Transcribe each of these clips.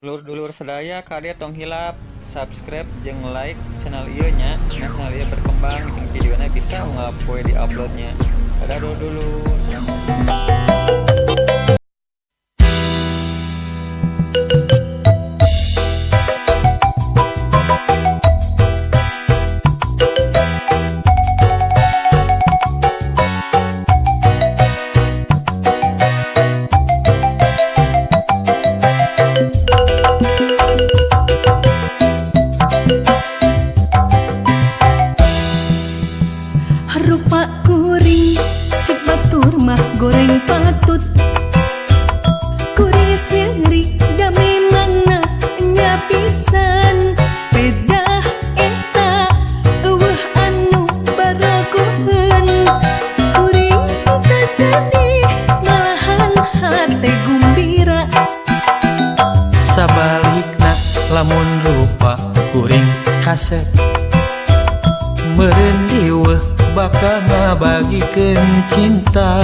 Dulur-dulur sadaya kade tong hilap subscribe jeung like channel ieu nya, meh channel ieu berkembang jeung videona bisa unggal poe di uploadnya. Dadah dulur-dulur. Rupa kuring cek batur mah goreng patut, kuring seuri da memangna nya pisan, pedah eta eueuh anu barakueun, kuring teu sedih malahan hate gumbira. Sabalikna lamun rupa kuring kasep, meureun diweuh bakal ngabagikeun cinta.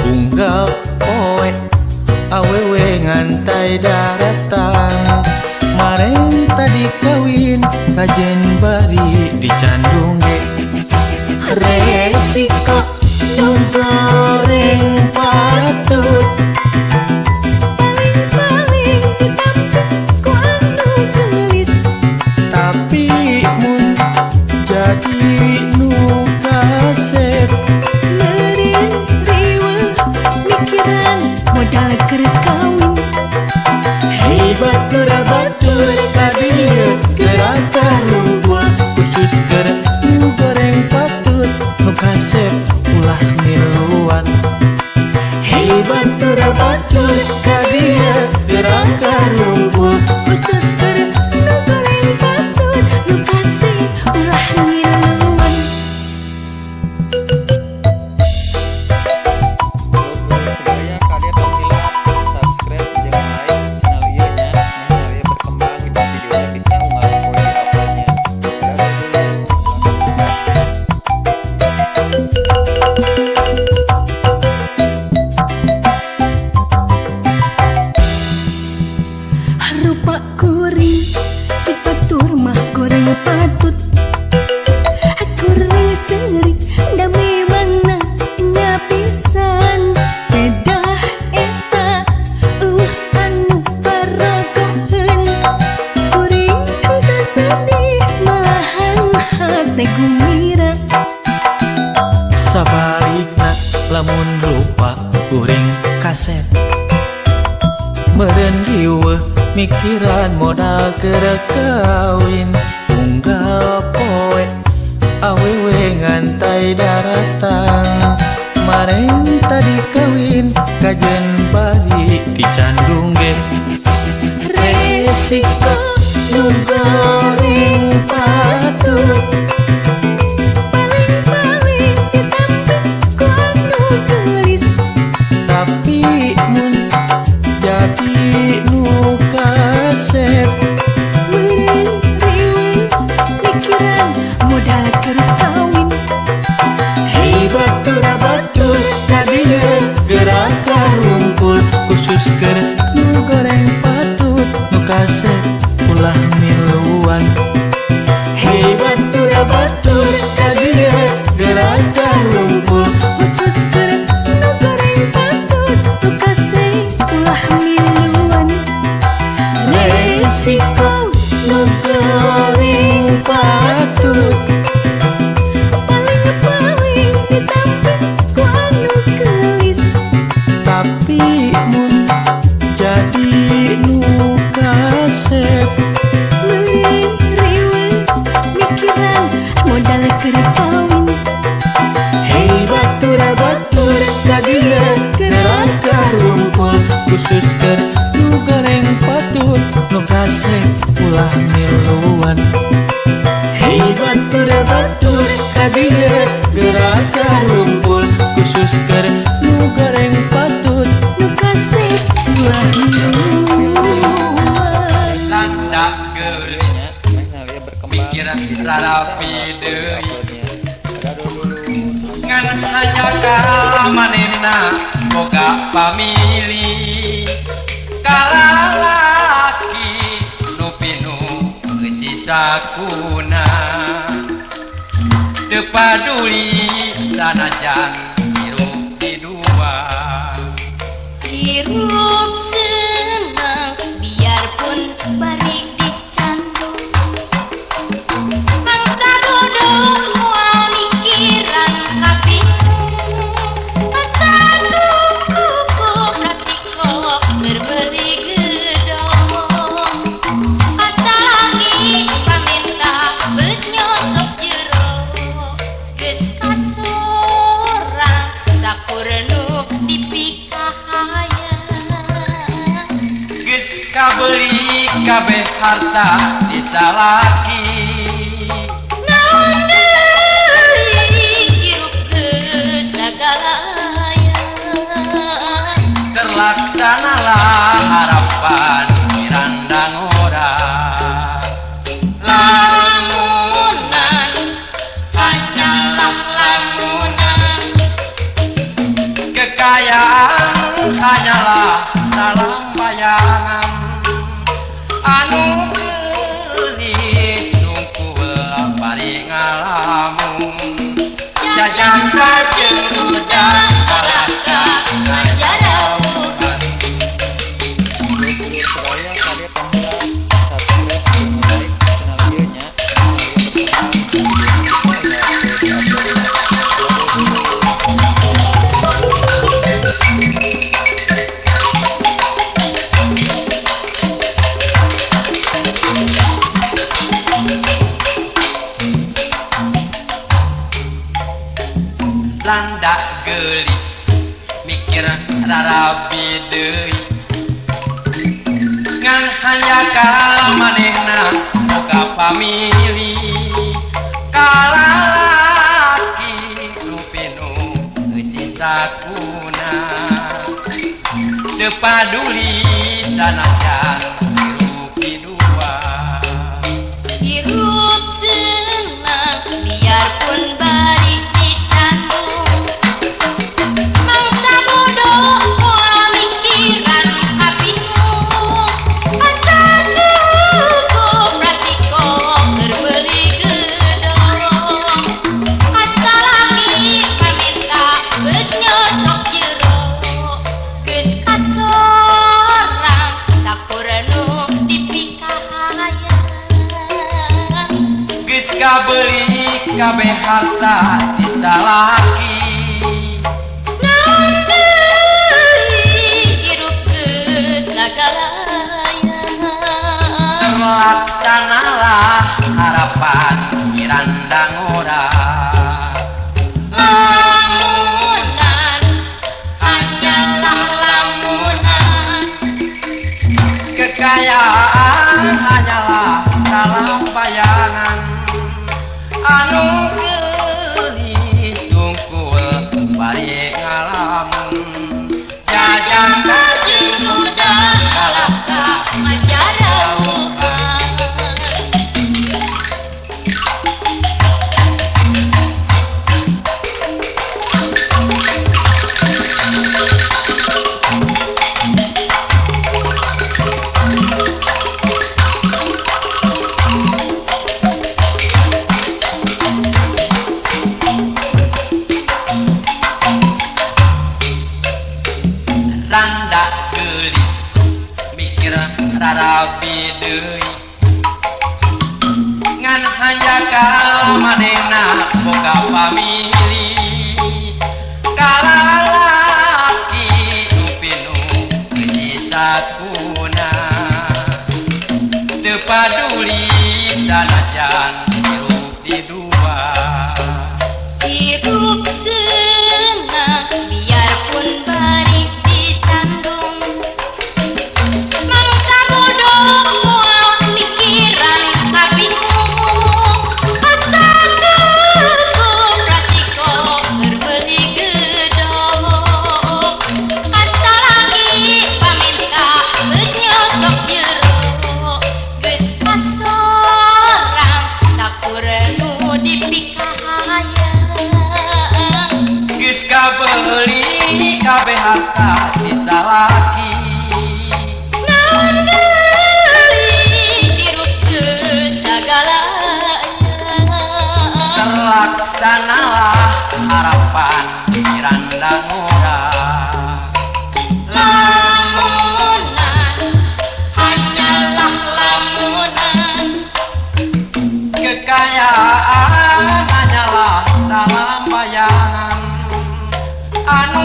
Unggal poe awewe ngantai daratang, mareng tadi kawin kajen bari dicandung ge resiko nu goreng patut. Paling-paling ditampik ku anu geulis, tapi mun jadi nu kasep, meureun riweuh mikiran modal keur kawin. Hei batur batur kadieu geura karumpul, khusus keur nu goreng patut, nu kasep ulah miluan. Hei batur batur kadieu geura karumpul, khusus keur nu goreng patut, nu kasep ulah miluan. Dulur-dulur sadaya kade tong hilap subscribe jeung like channel ieu nya, meh channel ieu berkembang jeung videona bisa unggal poe di uploadnya. Dadah dulur-dulur. Rupa kuring cek batur mah goreng patut, kuring seuri da memangna nya pisan, pedah eta eueuh anu baragoheun, kuring teu sedih malahan hate gumira. Sabalikna lamun rupa kuring kasep, meureun riweuh mikiran modal keur kawin. Unggal poe awewe ngantai daratang, mareng tadi kawin kajen bari dicandung ge resiko nu goreng patut. Paling-paling ditampik ku anu geulis, tapi mun jadi nu kasep, meureun riweuh mikiran modal keur kawin. Hei batur batur kadieu geura karumpul, khusus keur nu goreng patut, nu kasep ulah miluan. Hei batur batur kadieu geura karumpul, khusus keur nu goreng patut, nu kasep ulah miluan. Resiko nu goreng patut, paling-paling ditampik ku anu geulis, tapi mun jadi nu kasep, meureun riweuh mikiran modal keur kawin. Hei batur batur kadieu geura karumpul, khusus keur nu goreng patut, nu kasep ulah miluan. Hei batur batur kadieu geura karumpul, khusus keur nu goreng patut, nu kasep ulah miluan. Tanda geulis Nya, meh channel ieu berkembang pikiran jeung videona bisa rarapi unggal poe di deui uploadnya. Dadah dulur-dulur. Ngan hanya kalah manehna boga pamili kalalaki. sanajan hirup di dua. Hirup senang biarpun bari dicandu, mangsa bodoh moal mikiran kabingung, asa cukup rasiko berberi gedong, asa lagi paminta benyosok jero, geus kasorang sapurnu dipikahayang. Geus kabeuli kabeh harta disalaki, naon deui hirup geus sagalaya. Terlaksanalah harapan mirandang ora. Lamunan hanyalah lamunan, kekayaan hanyalah dalam bayangan, anu geulis nungkul bari ngalamun, jajan kajeun duda kalaka ngajarauhan. Dulur sadaya kade tong hilap subscribe jeung like channel ieu nya, meh ieu berkembang jeung videona bisa unggal poe di-upload. Landa geulis mikir rarabi deui, ngan hanjakal manehna boga pamili, kalalaki nu pinuh eusi sakuna, teu paduli sanajan hirup di dua. Hirup senang biarpun bari dicandu, mangsa bodoh moal mikiran kabingung, asa cukup rasiko keur beuli gedong, asa laki paminta beut nyosok jero, geus kasorang sapurnu dipikahayang. Geus kabeuli kabeh harta disalaki, naon deui hirup geus sagalaya. Terlaksanalah harapan mirandang ora. Lamunan hanyalah lamunan, kekayaan hanyalah dalam bayangan, anu geulis tungkul bari ngalamun, jajan kajeun duda kalaka ngajarauhan. Randa geulis mikir rarabi deui, ngan hanjakal manehna boga pamili, kalalaki nu pinuh eusi sakuna, teu paduli sanajan hirup di dua. Hirup senang biarpun bari ditandung, mangsa bodoh moal mikiran kabingung, asa cukup rasiko keur beuli gedong, asa laki paminta beut nyosok jero, geus kasorang sapurnu dipikahayang. Geus kabeuli kabeh harta disalaki, naon deui hirup geus sagalanya. Terlaksanalah harapan Randa ngora. Lamunan hanyalah lamunan, Kekayaan hanyalah dalam bayangan. Anu